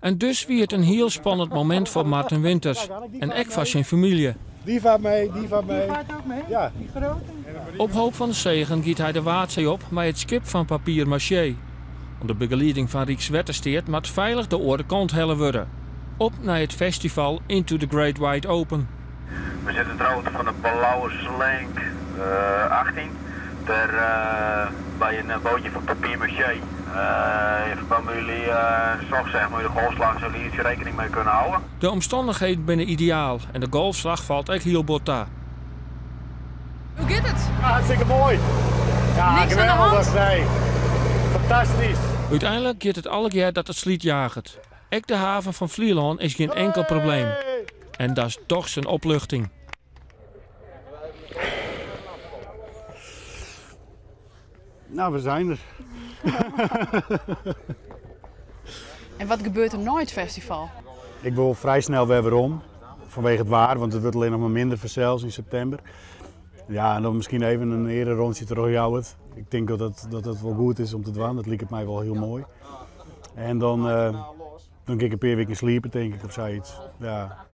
En dus wie it in hiel spannend momint foar Marten Winters en ek foar syn famylje. Die vaart mee, die vaart mee. Die vaart ook mee? Ja. Die grote? Op hoop fan de segen giet hy de Waadsee op mei it skip fan papier maché. Under begelieding fan Rykswettersteat moat feilich de oare kant helle wurde. Op nei it festival Into the Great Wide Open. We sitte trouwens fan de Blauwe Slenk 18. Dêr by in bootje fan papier maché. In ferbân mei jullie soks zeg maar, de golfslag, zodat jullie rekening mee kunnen houden. De omstannichheden binne ideaal en de golfslach falt ek hiel bot ta. Hoe giet it? Ja, hartstikke moai. Ja, Niks oan de hand? geweldig, nee. Fantastysk. Uteinlik giet it allegear dat it slydjaget. Ek de haven fan Flylân is gjin inkel probleem. En dat is dochs in opluchting. Nou, we zijn er. En wat gebeurt der nei it festival? Ik wol frij snel wer werom. Fanwege it waar, want it wurdt allinnich mar minder fansels yn septimber. Ja, en dan miskien even in earerûntsje troch Ljouwert. Ik tink dat dat, dat dat wol goed is om te dwaan. Dat liket my wol hiel moai. En dan, dan gean ik in pear wiken sliepe, tink ik, of sayts. Ja.